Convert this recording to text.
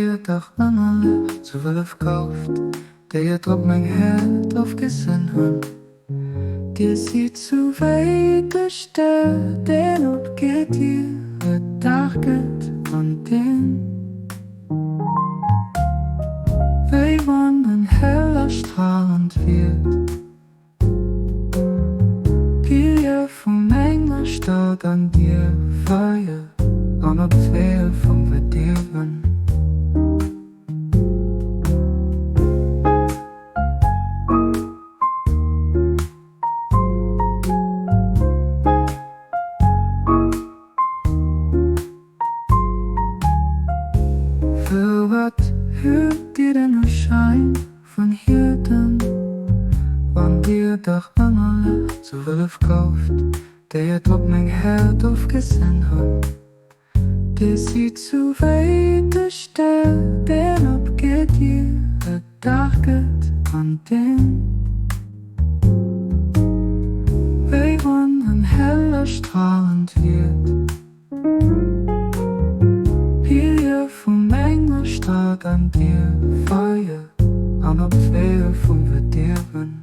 Dir dach ënnerlech zu Wëllef kauft, déi et op meng Häerd ofgesinn hunn. Dir sidd zu wéi de Stär, deen opgeet, ier et Dag gëtt, an deen, wéi wann en hell a stralend wiert. Pilier vun enger Stad an dir Feier an op d'Weeër vum Verdierwen. Firwat hutt dir den Uschäin vun Hierden, wann dir dach ënnerlech zu Wëllef gouft, déi et op meng Häerd ofgesinn hunn? Dir sidd sou wéi de Stär, deen opgeet, ier et Dag gëtt, an deen, wéi wann en hell a stralend wiert, Pilier vu menger Stad, an dir Feier an op d'Weeër vum Verdierwen.